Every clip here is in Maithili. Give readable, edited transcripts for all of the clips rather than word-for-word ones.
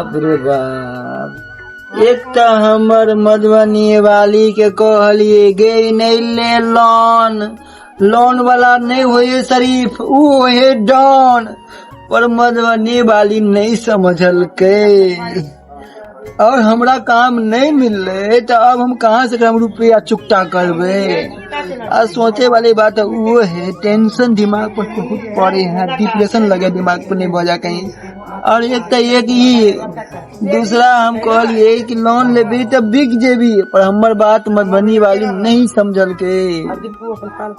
बाप रे बाप, एक तऽ हमर मधुबनी वाली के कहलिए गे नहि ले लोन, लोन वाला नहि होए शरीफ, ऊ होए डॉन, पर मधुबनी वाली नहि समझलकै और हमरा काम नहीं मिलले, तो अब हम कहाँ से हम रुपया चुकता करबे। आ सोचे वाली बात वो है, टेंशन दिमाग पर बहुत पड़े है, डिप्रेशन लगे दिमाग पर नहीं भऽ जाए कहीं। और एक तो एक ई, दूसरा हम कहलिए कि लोन लेबी तो बिक जेबी, पर हमर बात मधुबनी वाली नहीं समझलकै,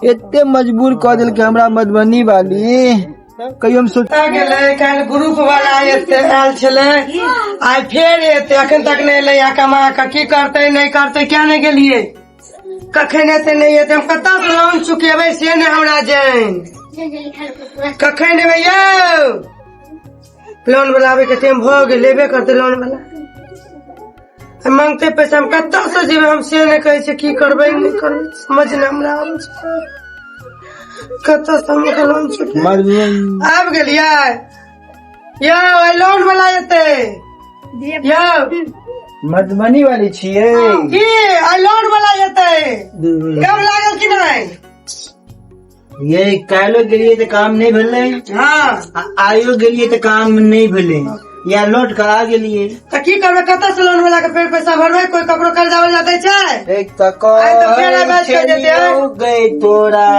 एते मजबूर कऽ देलकै हमरा मधुबनी वाली। कहियो हम सोच गेलै काल्हि ग्रुप वाला एते आयल छलै, आइ फेर एते, अखन तक नहि एलै। आ कमा कऽ की करतै नहि करतै, किया नहि गेलियै, कखन एते नहि एते, हम कतऽ से लोन चुकेबै से नहि हमरा जानि, कखन एबै यौ। लोन वाला आबै के टाइम भऽ गेल, एबे करतै लोन वाला, मांगते पैसा, हम कतऽ से जेबै हम से नहि कहै छै, की करबै नहि करबै समझ नहि हमरा आबै छै, कतऽ से हम ओकर लोन चुकेबै। आबि गेलियै यौ, आइ लोन वाला एतै यौ। मधुबनी वाली छियै की आइ लोन वाला एतै, कब लागल कि नहि? ये काल्हो गेलियै तऽ काम नहि भेलै। हाँ। आ आइयो गेलियै तऽ काम नहि भेलै, या लौट कऽ आ गेलियै। तऽ की करबै, कतऽ से लोन वाला के फेर पैसा भरबै? कोई ककरो कर्जा वर्जा दै छै? एक तऽ आइ तऽ फेर कहै आवाज कऽ जेतै। छलियौ गै तोरा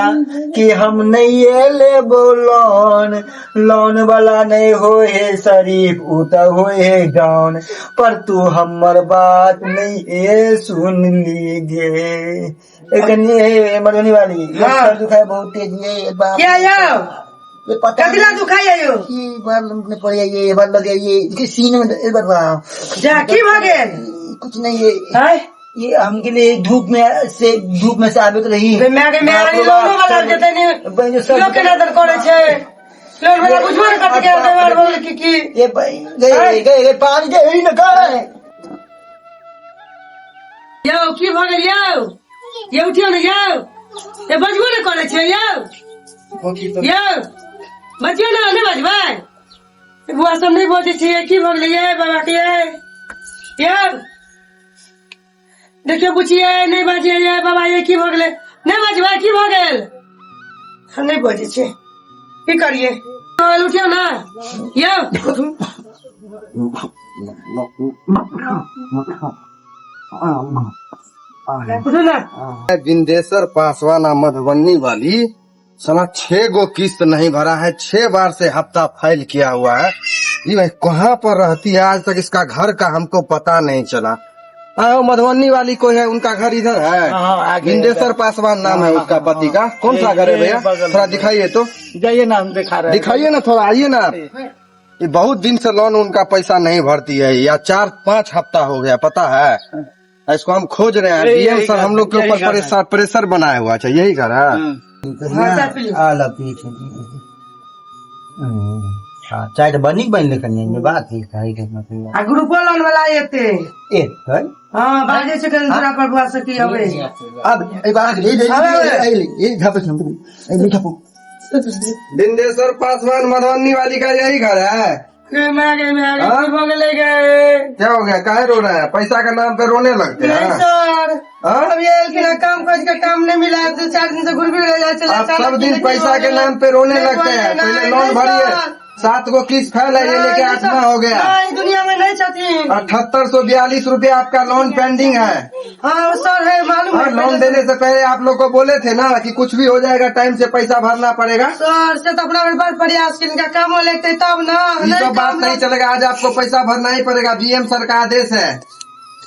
कि हम नहि लेबो लोन, लोन वाला नहि होय हे शरीफ, उ तऽ होय हे डाउन, पर तू हमर बात नहि सुनली गे। ए कनी ए मधुबनी वाली, ये हाँ। सर दुखाय बहुत तेज ये बाप। किया यौ? ये पता कथी ला दुखाइया यौ? ये बार में पड़ जाइए, ये बार लगे ये इसके सीने में एक बार वाह। जा की भऽ गेल? कुछ नहीं ये। आँय? ये हमके लिए धूप में से, धूप में से आबे तो रही। गे माय गे माय, बाप रे लोनो बाप, वाला सर- जेतै ने बहन जो सर लोक केना दर करै छै, लोन वाला बुझबो ने करतै केना दर भऽ गेल की की। ये गए गए गए पानी दे ही न गए। यौ की भऽ गेल यौ? यौ उठियौ ने यौ, ये बजबो ने करै छै यौ, यौ बजियौ ने, नहि बजबै बुआ सब, नहि बजै छियै, की भऽ गेलै ये बाबा के? ये यौ देखियौ बुचियै, नहि बजियै ये बाबा, ये की भऽ गेलै, नहि बजबै, की भऽ गेल? हम नहि बजै छियै, की करियै? उठियौ ने यौ। उठू ना। बिंदेश्वर पासवान मधुबनी वाली साला 6 गो किस्त नहीं भरा है, 6 बार से हफ्ता फाइल किया हुआ है। ये भाई कहाँ पर रहती है, आज तक इसका घर का हमको पता नहीं चला। हाँ, मधुबनी वाली कोई है, उनका घर इधर है। हाँ, आगे। बिंदेश्वर पासवान नाम है उसका पति का। कौन सा घर है भैया, थोड़ा दिखाइए तो। जाइए ना, हम दिखा रहे हैं। दिखाइए ना थोड़ा, आइए ना आप। ये बहुत दिन से लोन उनका पैसा नहीं भरती है, या 4-5 हफ्ता हो गया, पता है। इसको हम खोज रहे हैं। यही- डीएम यही सर घर हम लोग के है, ऊपर यही घर है। प्रेशर प्रेशर बनाया हुआ है। यही घर है। आला पी छै। हाँ, चाय तऽ बड़ नीक बनलै कनि, एहिमे बात है खाइ के मतलब। आ ग्रुपो लोन वाला एते। एतै? हँ, बाजै छै कनि तोरा पर बुआ से की अबै। अब एक बार ले ले। आबै, आबै। ले ये झापे ए ले झापू। बिंदेश्वर पासवान मधुबनी वाली का यही घर है। गे माय गे माय गे, हाँ? की भऽ गेलै गे? क्या हो गया, काहे रो रहे हैं? पैसा का नाम पे रोने लगते नहीं हैं। सर। हाँ? अब ये एलखिन हँ, काम खोज के काम नहीं मिला है, 2-4 दिन से घूर भी रह जाए चले। आप अचानक सब दिन की पैसा हो के गेलै? नाम पे रोने नहीं लगते हैं। बोले, पहले नहीं, लोन नहीं भरिए। सर। 7 गो किस्त फैल है, ये लेके नहीं, 8वां हो गया। नहीं, दुनिया में नहीं छथिन। 7842 रूपया आपका लोन पेंडिंग है। हाँ सर, है मालूम हाँ, है। लोन देने से पहले आप लोग को बोले थे ना कि कुछ भी हो जाएगा, टाइम से पैसा भरना पड़ेगा। सर से तो अपना बड़ प्रयास के इनका काम हो लेते तब ना। ये नहीं सब बात काम नहीं चलेगा, आज आपको पैसा भरना ही पड़ेगा। बीएम सर का आदेश है,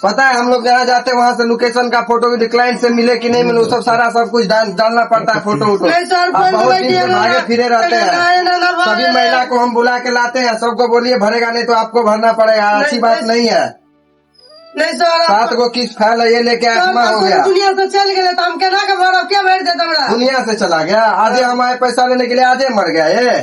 पता है। हम लोग जहाँ जाते हैं वहाँ से लोकेशन का फोटो भी, क्लाइंट से मिले कि नहीं मिले, वो सब सारा सब कुछ डालना पड़ता है, फोटो वोटो। नहीं सर, आप फोन बहुत दबाई दिन से दिया ना। भागे फिरे रहते ना, हैं। ना, ना, ना, सभी ना। महिला को हम बुला के लाते हैं, सबको बोलिए भरेगा नहीं तो आपको भरना पड़ेगा, अच्छी नहीं, बात नहीं। नहीं है। नहीं सर, 7 गो किस्त फैल है, ये लेके सर, 8वां हो तो गया। दुनिया से चल गए तो हम केना के भरब, के भरि देत हमरा? दुनिया से चला गया, आजे हम आए पैसा लेने के लिए, आजे मर गया ये।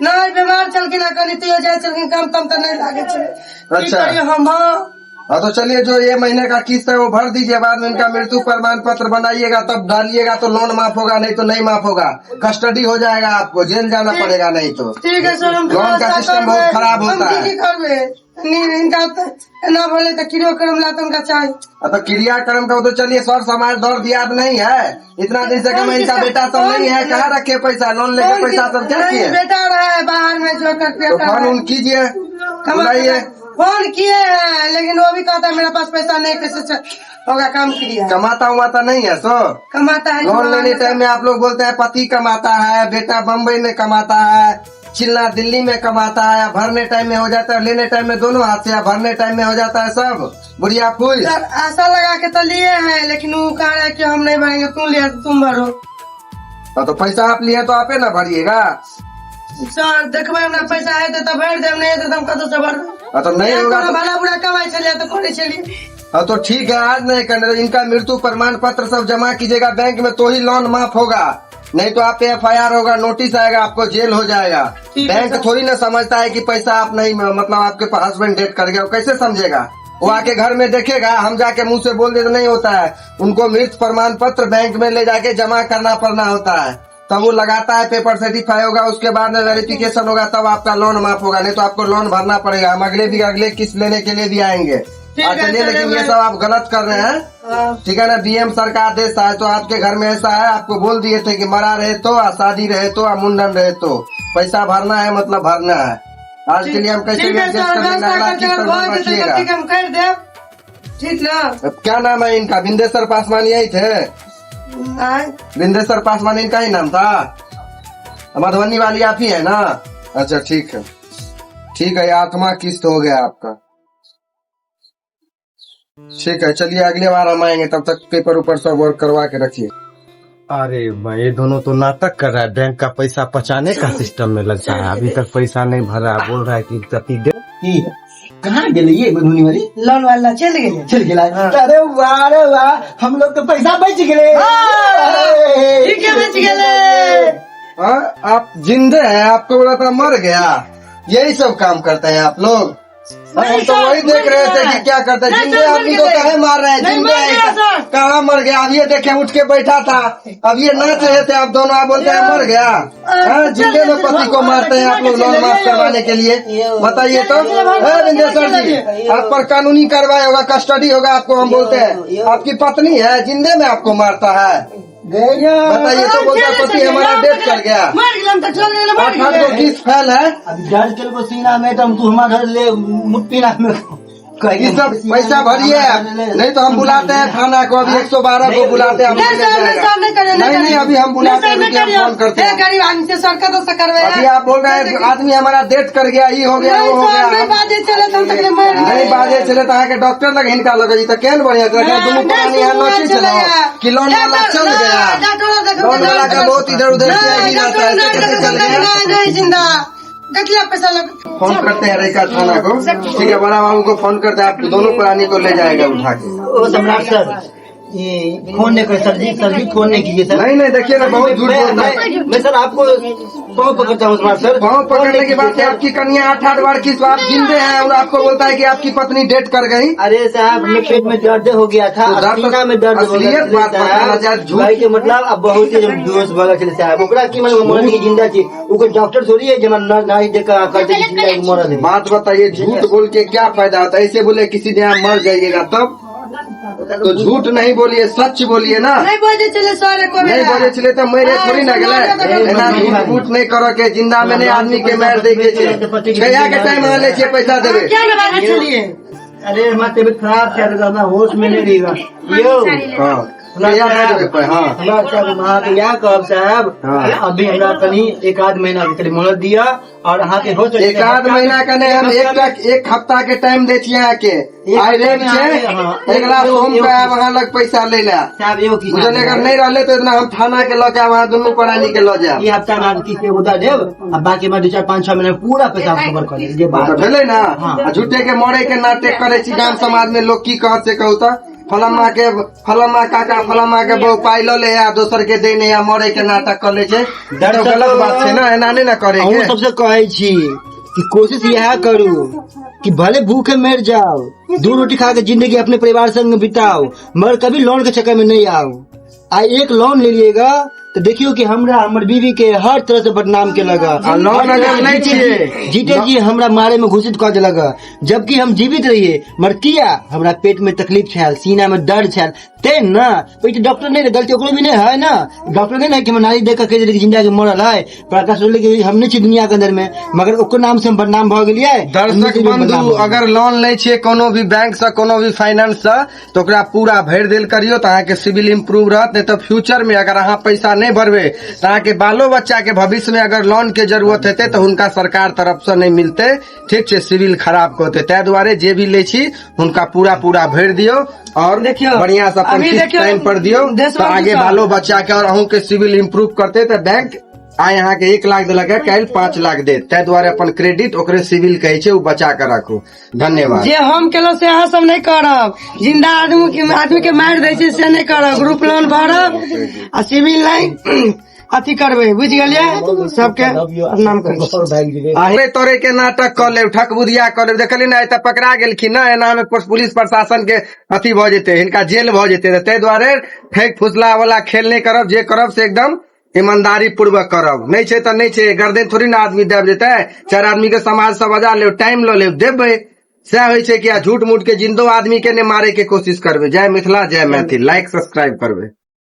नहीं, बीमार छलखिन आ कनि तैयो जाइ छलखिन, काम ताम तऽ नहीं लागे छै, की अच्छा। करियै हम? हाँ। हाँ तो चलिए, जो ये महीने का किस्त है वो भर दीजिए, बाद में इनका मृत्यु प्रमाण पत्र बनाइएगा तब डालिएगा तो लोन माफ होगा, नहीं तो नहीं माफ होगा, कस्टडी हो जाएगा, आपको जेल जाना पड़ेगा नहीं तो। ठीक है सर, हम लोन का व्यवस्था सिस्टम बहुत करबै। खराब हम होता की है। की करबै? हिनका तऽ एना भेलै तऽ क्रियो कर्म ला तऽ हुनका चाही। अब तो क्रियाक्रम का वो तो चलिए सर समाज दौड़ दिया नहीं है, इतना दिन से कमाई इनका बेटा सब नहीं है, कहाँ रखे पैसा, लोन लेके पैसा सब क्या नहीं, किए? बेटा रहा है बाहर में जो करते तो फोन उन कीजिए, बुलाइए। फोन किए हैं लेकिन वो भी कहता है मेरे पास पैसा नहीं, कैसे होगा काम क्रिया? कमाता उमाता नहीं है सो कमाता है। लोन लेने टाइम में आप लोग बोलते हैं पति कमाता है, बेटा बम्बई में कमाता है, चिल्ला दिल्ली में कमाता है, भरने टाइम में हो जाता है, लेने टाइम में दोनों हाथ से, भरने टाइम में हो जाता है सब बुढ़िया फूल। सर आशा लगा के तो लिए हैं लेकिन वो कह रहा है कि हम नहीं भरेंगे, तुम लिया तो तुम भरो। हाँ, तो पैसा आप लिए तो आप ही ना भरिएगा। सर देखबै हमरा पैसा हेतै तऽ भरि देब, नहीं हेतै तऽ हम कतौ से भरबै। हाँ, तो नहीं होगा कोनो तो, भला बुरा कमाइ छलियै तऽ करै छलियै। हाँ तो ठीक है, आज नहीं करने, इनका मृत्यु प्रमाण पत्र सब जमा कीजिएगा बैंक में तो ही लोन माफ होगा, नहीं तो आप पे एफआईआर होगा, नोटिस आएगा, आपको जेल हो जाएगा। ठीक है बैंक सर। थोड़ी ना समझता है कि पैसा आप नहीं, मतलब आपके हस्बैंड डेथ कर गया, वो कैसे समझेगा? वो आके घर में देखेगा, हम जाके मुंह से बोल दे तो नहीं होता है, उनको मृत प्रमाण पत्र बैंक में ले जाके जमा करना पड़ना होता है, तब वो लगाता है पेपर, सर्टिफाई होगा, उसके बाद में वेरिफिकेशन होगा, तब आपका लोन माफ होगा, नहीं तो आपको लोन भरना पड़ेगा। हम अगले भी अगले किस्त लेने के लिए भी आएंगे। ठीक है, चलिए, लेकिन ये चलिए। सब आप गलत कर रहे हैं, हाँ। ठीक है ना? बीएम सर का आदेश है तो आपके घर में ऐसा है, आपको बोल दिए थे कि मरा रहे तो आ शादी रहे तो आ मुंडन रहे तो पैसा भरना है, मतलब भरना है। आज के लिए हम कैसे ठीक है एडजस्ट सर, कर लेंगे, व्यवस्था अगला करके किस्त भऽ भर जेतै तऽ रखिएगा। ठीक हम करि देब, ठीक ना? अब क्या नाम है इनका? बिंदेश्वर पासवान यही थे? नहीं। बिंदेश्वर पासवान इनका ही नाम था? मधुबनी वाली आप ही है ना? अच्छा ठीक है, ठीक है, आठवां किस्त हो गया आपका, ठीक है, चलिए अगले बार हम आएंगे, तब तक पेपर ऊपर सब वर्क करवा के रखिए। अरे भाई ये दोनों तो नाटक कर रहा है, बैंक का पैसा पचाने का सिस्टम में लगता है, अभी तक पैसा नहीं भरा, बोल रहा है कि पति दे। की कहाँ गेलिए मधुबनी वाली? लोन वाला चलि गेलै। चल गेला। अरे वाह रे वाह, हम लोग के पैसा बच गेले। ठीके बचि गेलै। हाँ, आप जिंदे हैं, आपको बोला था मर गया, यही सब काम करते हैं आप लोग। हम तो वही देख रहे थे कि क्या करते हैं, नहीं, जिंदे सर, मर आदमी को गए। काहे मार रहे हैं? नहीं, जिंदे मर है, गया, सर। कहाँ मर गया? अब ये देखे उठ के बैठा था, अब ये नाच रहे थे आप दोनों, आप बोलते हैं मर गया। हाँ, जिंदे में पति को मारते हैं आप लोग लोन माफ करवाने के लिए, बताइए तो। है विंदेश्वर जी, आप पर कानूनी कार्रवाई होगा, कस्टडी होगा आपको, हम बोलते हैं आपकी पत्नी है, जिंदे में आपको मारता है, बताइए तो। बोलता है पति हमारा डेथ कर गया। मरि गेलै, हम तऽ चलि गेलै, मरि आठ आठ गेलै। गो किस्त फैल है। अभी दर्द के सीना में तो हम तू हमारा घर ले मुट्ठी ना में ये सब पैसा भरिए आप, नहीं तो हम बुलाते हैं थाना को, अभी 112 को बुलाते हैं, हम नहीं ले सर, नहीं जाएगा। सर, नहीं करियो, नहीं नहीं, अभी हम बुलाते हैं, नहीं सर, रुकिए, नहीं हम फोन करते करियो। हैं। हे गरीब आदमी से सर कतौ से करबै? अभी आप बोल रहे हैं आदमी हमारा डेथ कर गया, ये हो गया, नहीं वो हो सर, नहीं गया। बाजै छलै तऽ हम तकरे मरि नहीं गेलियै। बाजे छले तो अहाँके डॉक्टर लग हिनका लगे तऽ केहन बढ़िया छलै। नहीं, दुनू प्राणी यहाँ सुनबै नची छलहुँ छलैया। कि लोन वाला चल गया, डॉक्टरो देखबै, लोन वाला का बहुत इधर उधर नहीं, से भी रहता डॉक्टर है, नहीं ऐसे कैसे चल देखबै, गया? नहीं, नहीं जिंदा कतला पैसा लग फोन करते हैं रेखा थाना को, ठीक है, बड़ा बाबू को फोन करते हैं, आप दोनों प्राणी को ले जाएगा उठा के। ओ सम्राट सर, ये फोन नहीं करो सर जी, सर जी फोन नहीं कीजिए सर। नहीं नहीं, देखिए ना बहुत झूठ बोलता है। मैं सर आपको पाँव पकड़ता हूँ सम्राट सर। पाँव पकड़ने की बात है, आपकी कन्या आठ आठ बार किस आप जिंदे हैं और आपको बोलता है कि आपकी पत्नी डेथ कर गई। अरे साहब, हमें पेट में दर्द हो गया था, तो दर्द सीना में दर्द हो गया असलियत छलै बात बताना चाहे, साहब। झूठ- भाई के मतलब अब बहुत ही बेहोश भऽ गेल छलै साहब, ओकरा की मालूम मरल कि जिंदा छी, ओकर डॉक्टर थोड़ी है जे हमरा नाड़ी देख कऽ कहतै कि जिंदा है कि मरल है। बात बताइए, झूठ बोल के क्या फायदा होता है? ऐसे बोले किसी दिन आप मर जाइएगा तब तो झूठ नहीं बोलिए, सच बोलिए ना। नहीं बजै छलै सर एको नहीं बेरा। बोले छले तो मेरे थोड़ी ना गेलै। एना झूठ मूठ नहीं करो के जिंदा में नहीं आदमी के मार दे के छै। कहिया के टाइम अहाँ लै छियै पैसा देबै? क्या ने बाजै छलियै? अरे हमारा तबियत खराब छै तऽ हमरा होश में नहीं रहेगा यौ। हाँ, कहिया दे देबै पाइ? हाँ हमरा साहब अहाँके इएह कहब साहब, हाँ। अभी हमरा कनि एक आध महीना के कनि मोहलत दिअ और अहाँके हो सकै एक आध महीना के नहि, हम एक हफ्ता के टाइम दै छियै अहाँके। आइ रवि छै, हाँ। अगिला सोम के आयब अहाँ लग पैसा लै लए। साहब एगो किस्त बुझलियै? अगर नहि रहलै तऽ इतना हम थाना के लऽ के आयब, अहाँ दुनू प्राणी के लऽ जायब। ई हफ्ता में अहाँके किस्त एगो दऽ देब आ बाकी हमरा 2, 4, 5, 6 महीना में पूरा पैसा कवर कऽ देब जे बात। तऽ भेलै ने? हाँ। आ झूठे के मरे के नाटक करै छी, गाम समाज में लोग की कहत से कहू तऽ? फलामा के फलामा काका फलामा के बहु पाइ लऽ ले आ दोसर के दै नहि आ मरे के नाटक कऽ लै छै, तऽ गलत बात छै ने, एना नहि ने करे अहूँ के। सबसे कहै छी कि कोशिश यह करू कि भले भूखे मर जाओ, दो रोटी खा के जिंदगी अपने परिवार संग बिताओ, मगर कभी लोन के चक्कर में नहीं आओ। आ एक लोन ले लिएगा तऽ देखियौ कि हमरा हमर बीवी के हर तरह से बदनाम केलक। आ लोन अगर लै छियै जीते जी हमरा मारे में घोषित कऽ देलक, जबकि हम जीवित रहिए। मगर किया हमरा पेट में तकलीफ छल, सीना में दर्द छल, ते न ओहि तऽ डॉक्टर नहीं, गलती ओकरो भी नहीं है ना। डॉक्टर नहीं ना कि हम नाली देख के कहि देलकै कि जिंदा के मरल है। पर आकाश सोचले कि हम नहीं छी दुनिया के अंदर में, मगर ओकर नाम से हम बदनाम भऽ गेलियै। दर्शक बंधु, अगर लोन लै छियै कोनो भी बैंक से, कोनो भी फाइनेंस से, तऽ ओकरा पूरा भरि देल करियौ, तऽ अहाँके सिविल इम्प्रूव रहत। नहि तऽ फ्यूचर में अगर अहाँ पैसा नहि भरबै, तऽ अहाँके बालो बच्चा के भविष्य में अगर लोन के जरूरत हेतै, तऽ हुनका सरकार तरफ से नहि मिलतै। ठीक छै? सिविल खराब कहतै। ताहि दुआरे जे भी लै छी, हुनका पूरा पूरा भरि दियौ और देखियौ, बढ़िया से अपन अभी किस्त देखियौ, टाइम पर दियौ, तऽ देशबंधु आगे साहब। बालो बच्चा के और अहूँ के सिविल इम्प्रूव करतै। तऽ बैंक आइ अहाँके 1 लाख देलक है, काल्हि 5 लाख देत। ताहि दुआरे अपन क्रेडिट, ओकरे सिविल कहै छै, ओ बचा के राखू। धन्यवाद। जे हम केलहुँ से अहाँ सब नहि करब। जिंदा आदमी के मारि दै छै, से नहि करब। ग्रुप लोन भरब आ सिविल नहि अथी करबै। बुझि गेलियै? सबके प्रणाम करै छी। अरे, तोरे के नाटक कऽ लेब, ठकबुदिया कऽ लेब, देखली ने, तऽ पकड़ा गेलखिन ना। एना मे पुलिस प्रशासन के अथी भऽ जेतै, हिनका जेल भऽ जेतै। तऽ ताहि दुआरे ठैक फुसला वाला खेल नहि करब। जे करब से एकदम ईमानदारी पूर्वक करब। नहि छै तऽ नहि छै, गर्दन थोड़ी ने आदमी दाबि देतै। चारि आदमी के समाज से बजा लेब, टाइम लऽ लेब, देबै, सएह होइ छै कि आ झूठ मूठ के जिंदो आदमी के नहि मारे के कोशिश करबै। जय मिथिला, जय मैथिल। लाइक, सब्सक्राइब करबै।